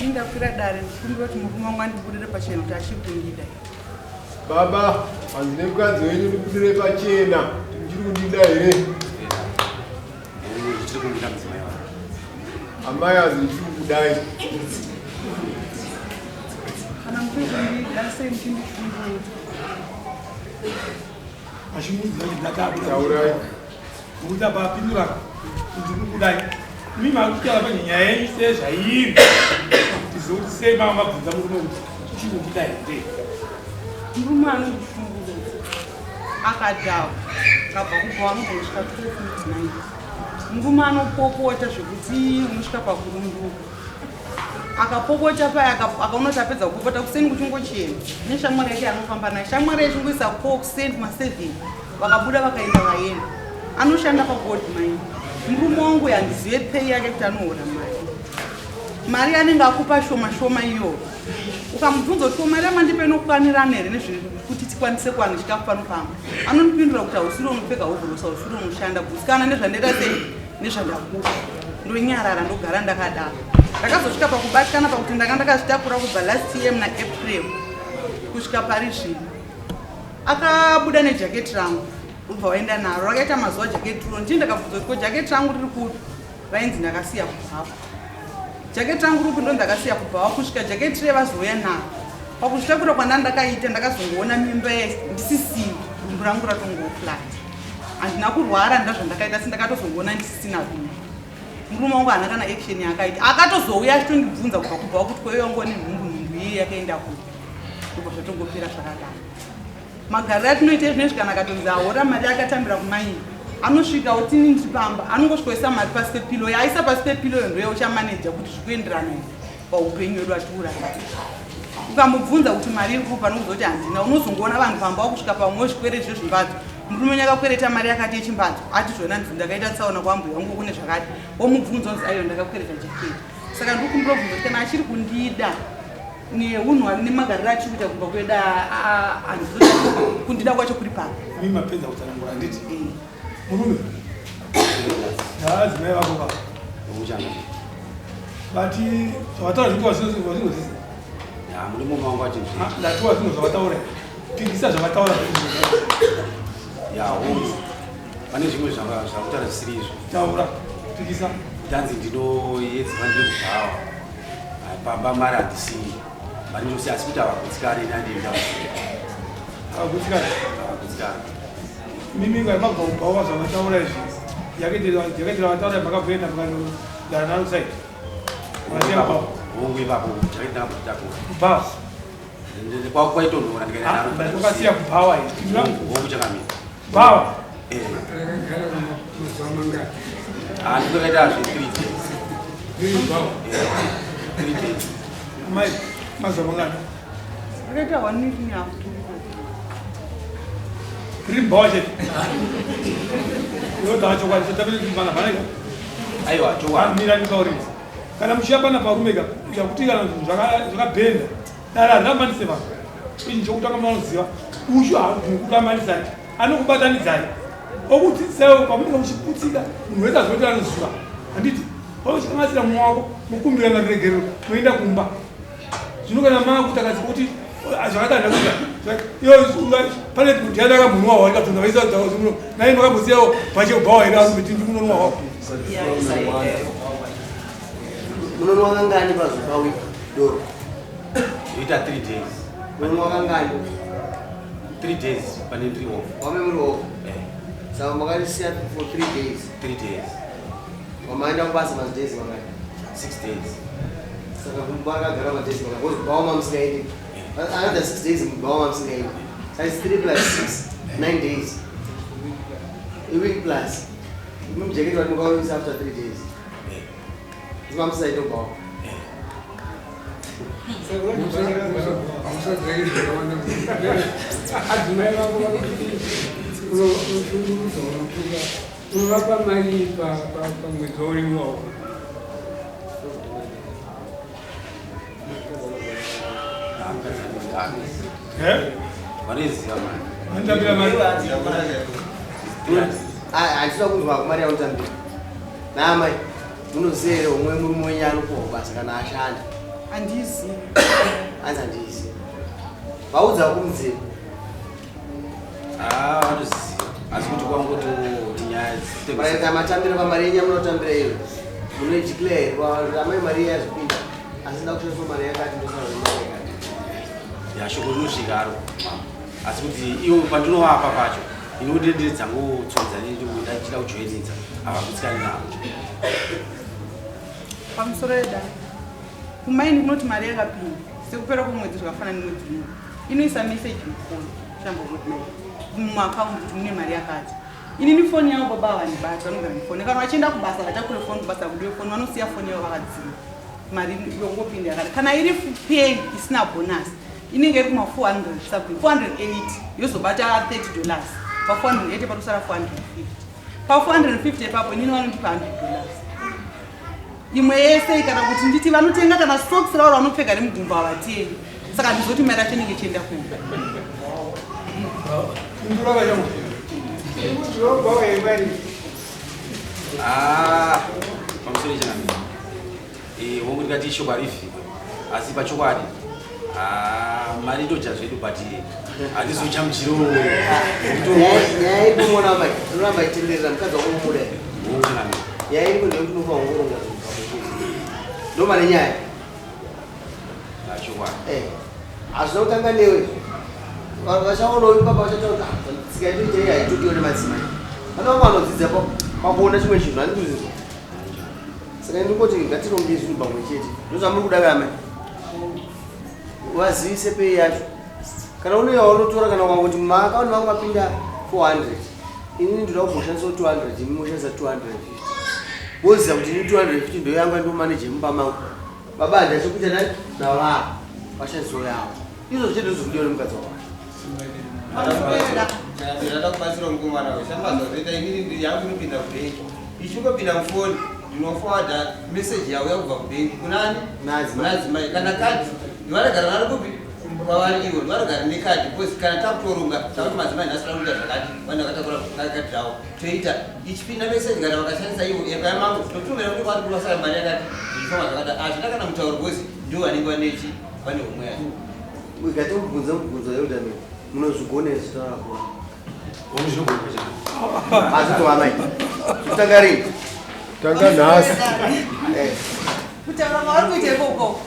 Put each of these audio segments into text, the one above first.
Ndakwira dare ndikumbira kuti murume wangu andibudire pachena kuti achiri kundida. Baba, hanzi nemukadzi wenyu ndibudire pachena kuti muchiri kundida here? Ndichiri kumuda mudzimai wangu. Amai hanzi ndichiri kukudai. Kana muchiri kundida sei muchindishungurudza? Achimudza kuti ndatabuda. Taurai. Nokuti apa apindura kuti ndikukudai. Imi makutaura manje nyaya yenyu sezvairi. Tizive kuti sei mama mabvunza murume kuti uchiri kundida here? Murume anondishungurudza. Akadhakwa. Akabva kubva anogona kusvika 12 midnight. Murume anopopota zvekuti unosvika pakurunduka. Akapopota paya akaona kuti apedza kupopota kuseni kuchingochena. Neshamwari yake anofamba naye. Shamwari yachingoisa call kuseni kuma 7. Vakabuda vakaenda vaenda. Anoshanda pagold mine. Murume wangu uyu handizive pay yake kuti anohora mari. Mari anenge akupa shoma shoma iyoyo. Ukamubvunza kuti ko mari yamandipa inokwanirana here nezvekuti tikwanise kuwana chikafu pano pamba, anondipindura kuti hausiri unopfeka hovhorosi, hausiri unoshanda, gutsikana nezvandaita sei nezvandakupa. Ndonyarara ndogara ndakadaro. Ndakazosvika pakubatikana pakuti ndanga ndakazvitakura kubva last year muna April kusvika pari zvino. Akabuda nejaketi rangu ubva waenda naro, rakaita mazuva jaketi riro. Ndini ndakabvunza kuti ko jaketi rangu riri kupi, rainzi ndakasiya kubvapo. Jaketi rangu rupi ndo ndakasiya kubvawo kusvika jaketi riye vazouya naro. Pakuzvitakura kwanda ndakaita ndakazongoona mimba ndisisina, dumbu rangu ratongoo flat. Handina kurwara ndina zvandakaita asi ndakatozongoona ndisisina dumbu. Murume wangu haana kana action yaakaita. Akatozouya achitondibvunza kubva kubvawo kuti ko iwe wangu une nhumbu, nhumbu iye yakaenda kupi. Ndobva zvatongopera zvakadaro. Magariro atinoita izvinezvi kana akatonzi ahora mari akatambira kumaini anosvika otini ndiri pamba anongosvikoisa mari pasi pepilo yaaisa pasi pepilo iyo ndoya uchamaneja kuti zvikuenderana here paupenyu hwedu atiuraya. Ukamubvunza kuti mari iri kupa anokuudza kuti handina, unozongoona vanhu pamba wakusvika pamwe wezvikwereti zvezvimbadzo. Murume wenyu akakwereta mari yakati yechimbadzo ati zvona ndzi ndakaita tsaona kwambuya wangu kune zvakati, womubvunza onzi aiwa ndakakwereta jaketi. Saka ndikukumbira kubvunza kuti kana achiri kundida neunhu hwake nemagariro achiri kuita kumba kwedu, handizoti kundida kwacho kuri papi. Imi mapedza kutsanangura handiti? Murume, ndavadzimai vako ka. Vati zvavataura zvikuwa zvinozvisa. Ya, muri mumwe wangu ati zvi. Ndatiwa zvinhu zvavataura. Pindisa zvavataura. Ya, hongu. Pane zvimwe zvakutaura zvisiri izvo. Taura, pikisa. Ndanzi ndinoyedzwa ndiri kubhawa. Pamba mari handisii. Mari ndinosiya asi kuti havagutsikani ini handii ndausiya. Havagutsikani? Havagutsikani. Mimi ngari mabva kubhawa zvavataura izvi. Jaketira vataura makabvoenda mukanogara naro side. Makasiya kubhawa. Hongu ipapo jaketi ndakabva Kubhawa. Kwaitonhora ndikaenda naro. Wakasiya kubhawa izvi. Hongu chakamira. Bhawa. Rakagara mazuva mangani? Ndinokaita zve 3 days. Riri bhawa? 3 days. Amai, mazuva mangani? Rakaita 1 week and a half. Riri bhawa chete. Unotaura chokwadi chotabiri kumbana paneka. Aiwa, chokwadi. Mira ndikaurira. Kana muchiya pana parume ka, chakuti kana zvinhu zvakabhenda. Dara haramanise vanhu. Ichi chokutanga munoziva. Ushu hakukuramanidzai. Anokubatanidzai. Okudzidzisai pamunenge muchiputsika, munhu wese aziva kuti anoziva. Handiti? Pauchikanganisira mumwe wako, mokumbirana ruregerero, moenda kumba. Zvino kana maakutakadzika kuti zvakadana kuita. Iyo pane kuti yadaka munhu wawo akabvunza vaisa muno. Naye makambosiyawo pache kubhawa here arume tindi munonwa wako. Munonwa kangani pazuva week doro? Ita 3 days. Munonwa kangani? 3 days pane ndiri off. Wame muri off? Saka makarisiya for 3 days. 3 days. Wamaenda kubasa ma days mangani? 6 days. Saka kumba akagara ma days mangani? Because bhawa mamusingaendi. Another 6 days mubhawa mamusingaendi. Saka it's 3 plus 6, 9 days. A week plus. Mumjaketi wati mukauyisa after 3 days. Zimamusaito bhawa. Adzimai vako vakuti unoshungurudza unotuka unovapa mari pamwedzi waunenge waona. Vanoiziva mari. Vanotambira mari. Handina kunzwa mari yaunotambira. Naamai. Munoziva here umwe murume wenyu anopuhwa basa kana ashanda? Handizivi. Hanzi handizivi. Vaudza kumudziva. Ah, vanoziva asi kuti kwangototi nyaya Makaita matambiro pamari yenyu yamunotambira iyo. Munoideclare here kwa amai mari iya yazopinda. Asi nda kushandiswa mari yakati ndosara nemari yakati. Ya shoko rinosvika aro asi kuti iwo pandinovapa pacho inodenderedza ngotsonza ndichida kujoinidza havagutsikani navo. Pamusoro yedare kumaini kunoti mari yakapinda sekupera kwemwedzi zvakafanana nemwedzi uno inoisa meseji mufoni mumaakaunti kuti mune mari yakati. Inini foni yavo baba havandibati, vanogara nefoni. Kana vachienda kubasa vatakure foni kubasa kudiwe foni, vanosiya foni yavo vakadzima. Mari yongopinda yakati. Kana iri pay isina bonus inenge iri kuma 400 something, 480 yozobata 30 dollars. Pa 480 panosara 450. Pa 450 ipapo inini vanondipa 100 dollars. Imwe yese kana kuti nditi vanotenga kana socks ravo ravanopfeka remugumbo havatengi. Saka ndizoti mari yacho inenge ichienda kupi? Ah, pamusoro chinamira. Eh, hongu ndikati shoko harivhikwe asi pachokwadi ah, mari itoja zvedu but handizochamuchiro. Nyaya iri kumona mai, unoramba itenderera mukadzi wako unomuda here? Hongu chinamira. Nyaya iri ndeyekuti unofanira kungoronga zvinhu pamwe chete. Ndo pane nyaya. Ah, chokwadi. Eh. Hazvina kutanga newe. Vanhu vachaona uyu baba vachataura kuti ah, tsika yedu ita iyi haitodiwe nemadzimai. Pane vamwe vanodzidza pakuona chimwe chinhu handiti kuzvinzwa. Saka ndingoti ngatirongei zvinhu pamwe chete. Ndozvamuri kuda ka amai? Vazivise pei yacho. Kana une yaunotora kana ukangoti maakaunti vangu vapinda 400. Inini ndoda kumboshandisa 200, imi moshandisa 250. Woziva kuti ini 250 ndo yangu yandomaneja mumba mangu. Baba handina chekuita nani navava vashandiso yavo. Izvo zvichete ndozvikudiwa nemukadzi wako. Ndinoda kubatsira mukomana uyu. Shambadzo zvoita inini yangu inopinda kubhengi. Ichingopinda mufoni ndinoforwarda message yauya kubva kubhengi kunani? Kunadzimai. Kana kadhi ndivanogara naro kupi? Kwavari ivo ndivanogara nekadhi because kana takutoronga takuti madzimai nhasi toda kuita zvakati vanhu vakatakura kadhi ravo toita ichipinda message kana vakashandisa ivo yakaya mangu totumira kuti kwati kurasara mari yakati zvichifamba zvakati hazvina kana mutauro because ndivo vanenge vanechi vane homwe yacho. Ngatimubvunze mubvunzo yeudamini. Munozvigona here zvitaura kuva? Hazvitova mai. Kutanga rini? Tanga nhasi. Kutaura kwavari kuita ikoko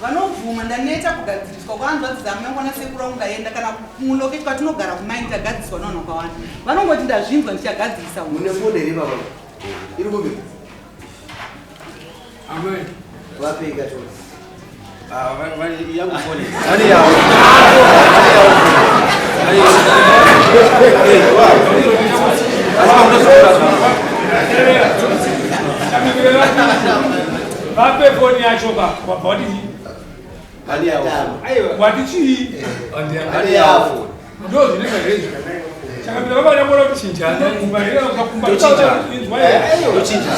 vanobvuma ndaneta kugadziriswa kwahanzvadzi dzangu mangwana sekuru vangu ndaenda kana mulokeshi kwatinogara kumaini tagadziriswa navanhu vakawanda vanongoti ndazvinzwa ndichagadzirisa Mune foni here baba? Iri kupi? Amai. Vapei katora. Ah, yangu foni. Vane yavo. Asi pamunozokura zvavo. Vape foni yacho ka wabva wati chii? Vane yavo. Wati chii? Vane yavo. Ndo zvinenge zvezvi. Chakabira baba nyamora kuchinjana. Tochinjana. Tochinjana.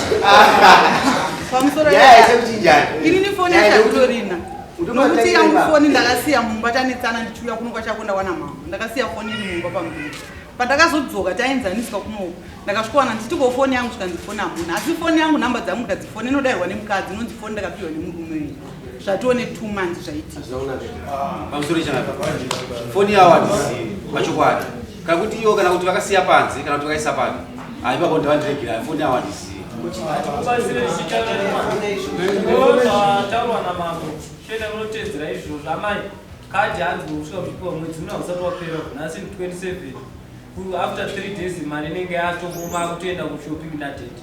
Pamusoro Nyaya yekuchinjana. Inini foni Nyaya yacho yekuti- handitorina. Kuti Nokuti yangu baba. foni ndakasiya mumba tanetsana ndichiuya kuno kwachako ndawana mama. Ndakasiya foni iri mumba pamberi. Pandakazodzoka taenzaniswa kunoku. Ndakasvikowana ndichiti ko foni yangu zvikanzi foni hamuna. Asi foni yangu nhamba dzangu ndikadzifona inodairwa nemukadzi inonzi foni ndakapiwa nemurume wenyu. Zvatone 2 months zvaitika. Pamusoro chinamira. Foni yavo handizivi pachokwadi. Kana kuti ivo kana kuti vakasiya panze kana kuti vakaisa panze. Ah, ipapo ndavandiregera foni yavo handizivi. Taurwa namambo chienda kunotedzera izvozvo amai kadhi hanzi kusvika kuchipiwa mwedzi uno hausati wapera nhasi 27 after 3 days mari inenge yatongoma kutoenda kushopping nadaddy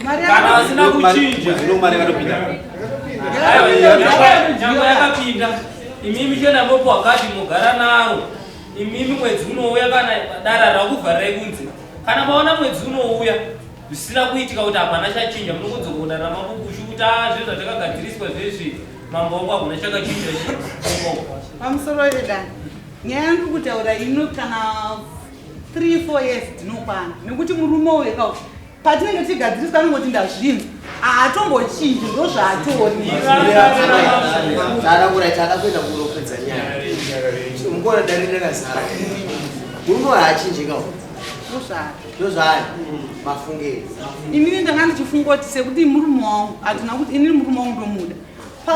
Mari kana vasina kuchinja Mwedzi uno mari yakatopinda. Nyangwe yakapinda imimi chienda mopiwa kadhi mogara naro imimi mwedzi unouya kana dara rakuvharirai kunze kana maona mwedzi unouya zvisina kuitika kuti hapana chachinja munongodzoka ramambo Bushu kuti a zvinhu zvatakagadziriswa zvezvi mambo wangu hakuna chakachinja chi Pamusoro yedani. Nyaya yandiri kutaura ino kana 3 4 years dzinokwana nekuti murume uyu ka patinenge tichigadziriswa anongoti ndazvinzwa haatombochinji ndo zvaatori. Tada kurai tada kuenda kunopedza nyaya. Mukuona dare rakazara. Murume uyu haachinji kawo. Ndozvaari. Ndozvaari. Mafungiro. Inini ndanga ndichifunga kuti sekuti murume wangu handina kuti inini murume wangu ndomuda.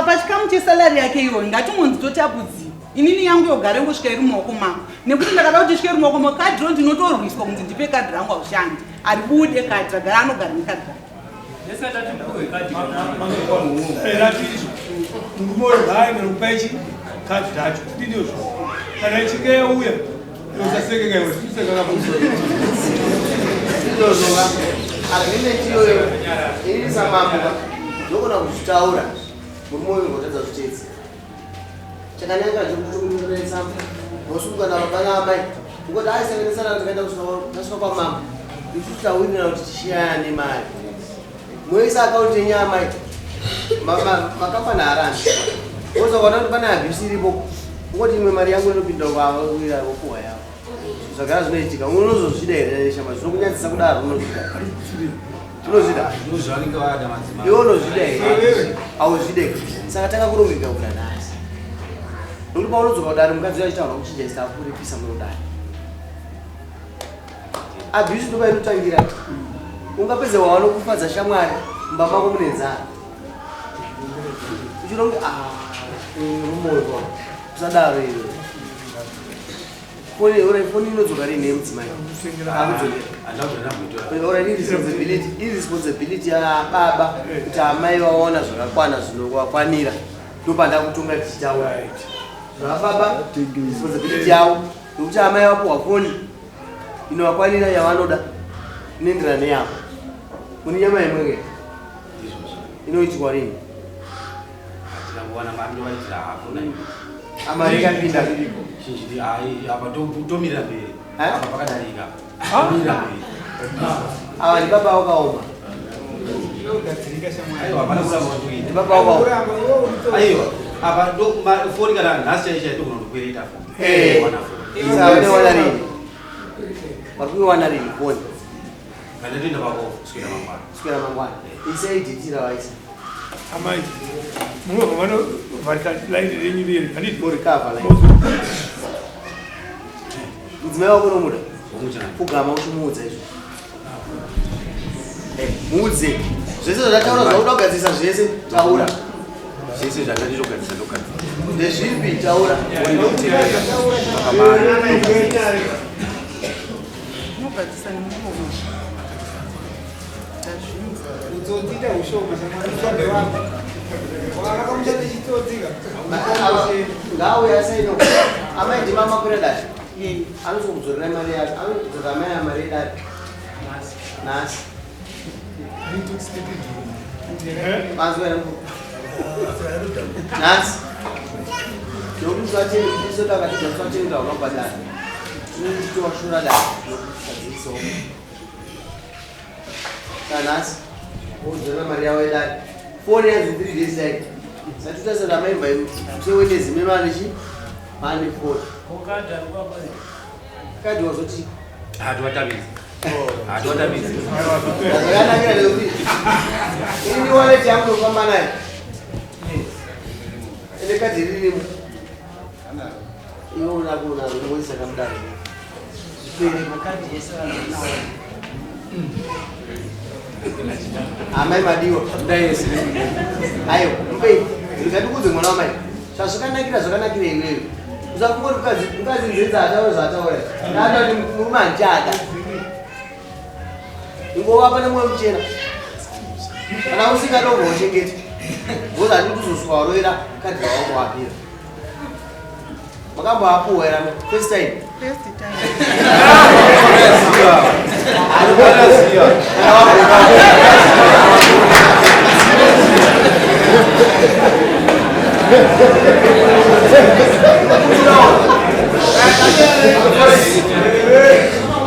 Pachikamu chesalari yake iyoyo ngatimonzi totapudzira. Inini yangu yogara ingosvika iri mumaoko mangu. Nekuti ndakada kuti isvike iri mumaoko mangu kadhi ro ndinotorwiswa kunzi ndipe kadhi rangu haushandi. Haribude kadhi ragara anogara nekadhi rake. Murume uyo ngaaende nokupa ichi kadhi racho ndindizvo kana ichinge yauya usasekeka iwe useka ndizvozvo agreement iyoyo inini samambo ndogona kuzvitaura murume uyo ngotadza zvitedzi chakanaka chekutokunyora tsamba mosunga na baba naamai ngokuti aisanganisana tikaenda kusvika kwamambo isusu tawirirana kuti tishiyane mari moisa akaunti yenyu amai makambani haarani wozoona kuti pane abuse iripo ngoti imwe mari yangu inopinda kwawira wopuwa yavo zvagara zvinoitika unozozvida here shama zvinokunyadzisa kudaro unozvida unozvida iwe unozvida here auzvide saka takakurongeka kuda nhasi nokuti paunodzoka kudare mukadzi uyo achitaura kuchinja isi akuripisa munodare abuse ndopa inotangira ungapedza wawana kufadza shamwari mumba mako mune nzara uchironge ah, murume uyu usadaro iwe foni ora foni inodzoka rini yemudzimai akudzokera ora irresponsibility irresponsibility yababa kuti amai vaona zvakakwana zvinovakwanira ndopanda kutonga tichitaura zvababa responsibility yavo nokuti amai vapuhwa foni inovakwanira yavanoda inoenderana neyavo mune nyama yemwenge inoitirwa rini amari ikapinda apa tomirira mberi apa pakadarika tomirira mberi ava ndibaba wakaoma ndibaba wakaoma aiwa apa foni kana nhasi chaicho chai togona kutokwereta foni wana rini vari kuiwana rini foni kana toenda pako kuswera mangwana kuswera mangwana isaidhitira vaisa amai munobva vanovharisa laini renyu riri handiti murikavha laini mudzimai wako unomuda kugama uchimuudza izvo eh, muudze zvese zvandataura zvauda kugadzirisa zvese taura zvese zvandandinogadzirisa ndogadzirisa ndezvipi taura unogadzirisa nemuromo Utsotsi ushoma shamwari wako. Wakakamusha nechitsotsi ka. Ngauya asaino. Amai ndima makwira dare. Anozokudzorera mari yacho. Anokudzorera amai ya mari yedare. Nhasi. Manzwa here mukuru? Nhasi. Nokuti usachenge isu takatidza usachenge unobhadhara. Tinotowashura dare. Nokuti Sanhasi vodzorera mari yavo yedare. Foni yanzi 3 days time. Satuta saka mai mbai msewende zime mane chi mane foni. Kadi wazoti hatiwatabizi hatiwatabizi. Zvakanakira ndekuti ini wallet yangu yofamba nayo. Ende kadhi ririmo. Iwe unako unako unongoisa kamudaro. Amai madiwa ayo mupei ndikandikudze mwana wamai zvazvakanakira zvakanakira iwewe usafungoti mukadzi mukadzi nzenza ataura zvaataura ndaata kuti murume handichada ingovapa nemwoyo muchena kana usingada ubva uchengeta because handidi kuzosvika warovera kadhi rawangu wapira Makamboapuwa here amai? First time. First time.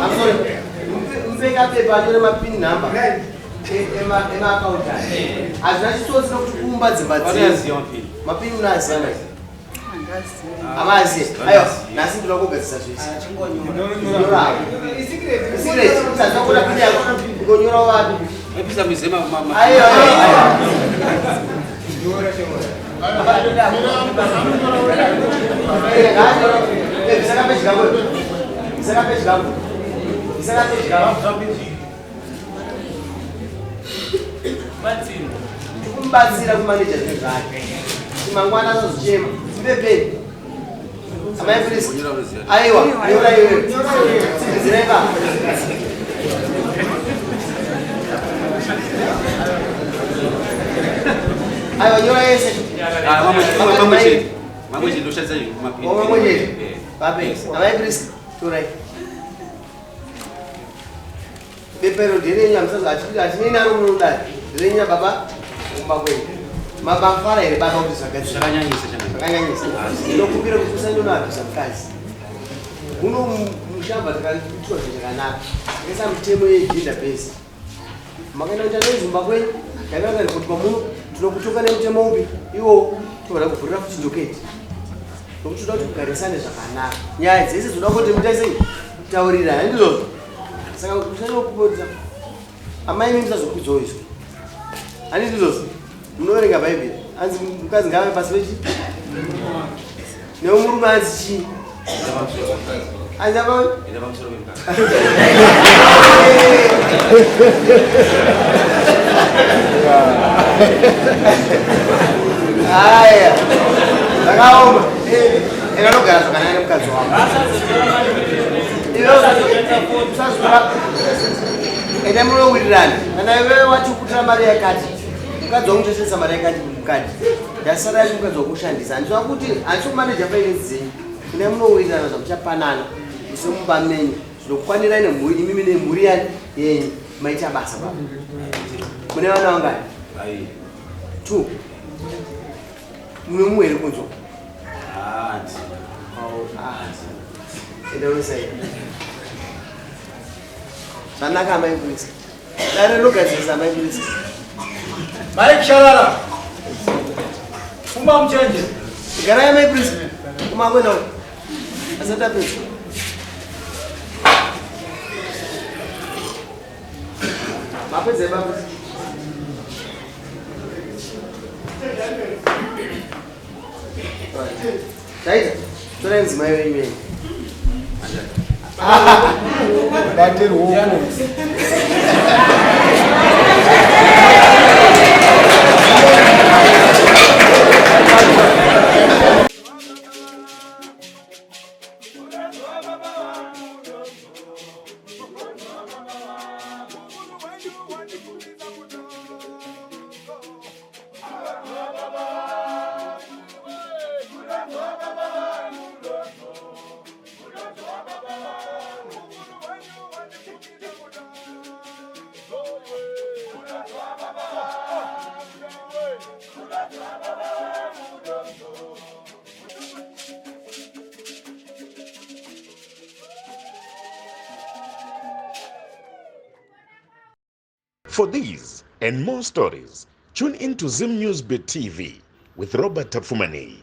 I'm sorry. Mupeka pepa anyore mapin number. Ema-account aya. Hazvina chitsotsi nokuti kuumba dzimba dzenyu. Mapini unoaziva mai? Amazive. Aiwa, nhasi ndinoda kugadzisa zvese. Nyora. Secret. Usazwa kuda pini yako. Ngonyora wapi? Episa mizema mama. Aiwa. Saka pechi kangu. Saka pechi kangu. Bvisa kapeji kako. Batsirwa. Kumubatsira kumaneja zvinhu zvake. Kuti mangwana asazochema. Mbe peni. Amai Prisca. Aiwa, nyora iwewe. Tsimbidzirai baba. Aiwa, nyora yese. Ah, mamwe chete. Mamwe chete ndoshandisa mapeni. Mamwe chete. Pape. Amai Prisca, torai. Bepero nderenyu hamusazi hatinei naro munodai. Nderenyu baba kumba kwenyu. Mabafara here baba kuti zvagadzira. Zvakanyanyisa changamire. Zvakanyanyisa. Ndinokumbira kuti usandonabvisa mukadzi. Muno mushamba takaitwa zvinhu zvakanaka. Takaisa mitemo yegender based. Makaenda kuita noise mumba kwenyu, ndakaenda kukaripotwa muno, tinokutonga nemutemo upi iwowo tobva takuvhurira futi ndoketi. Nokuti toda kuti mugarisane zvakanaka. Nyaya dzese dzoda kuti muite sei? Taurirana, handizvozvo? Saka usanyopopotsa. Amai imi musazokwidzawo izvo. Handiti izvozvo? Munoverenga Bhaibheri. Hanzi mukadzi ngaave pasi pechi? Nemurume hanzi chii? Hanzi apa? Enda pamusoro pemukadzi. Aya. Zvakaoma. Enda unogara zvakanaka nemukadzi wako. Usazotora. Enda munowirirana. Kana iwewe wati ukutora mari yakati, mukadzi wangu uchashandisa mari yakati mukadzi. Yasara yacho mukadzi wako ushandisa. Handiswa kuti handisi kumaneja finance dzenyu. Enda munowirirana zvamuchapanana. Muse mumba menyu. Zvinokukwanira nemhuri imimi nemhuri yani yenyu. Maita basa baba. Mune vana vangani? Vai. 2. Mune mumwe here kunzwa? Ah, handina. Ah. Enda unosaina. Zvanaka amai Prisca. Dare rinogadzirisa amai Prisca. Mike Sharara. Fumba muchenje. Garai amai Prisca. Kuma kwenda uko. Asati apedza. Mapedza baba. Taita. Torai mudzimai wenyu yenyu. Bate ruoko. For these and more stories, tune in to Zim News Bit TV with Robert Tafumani.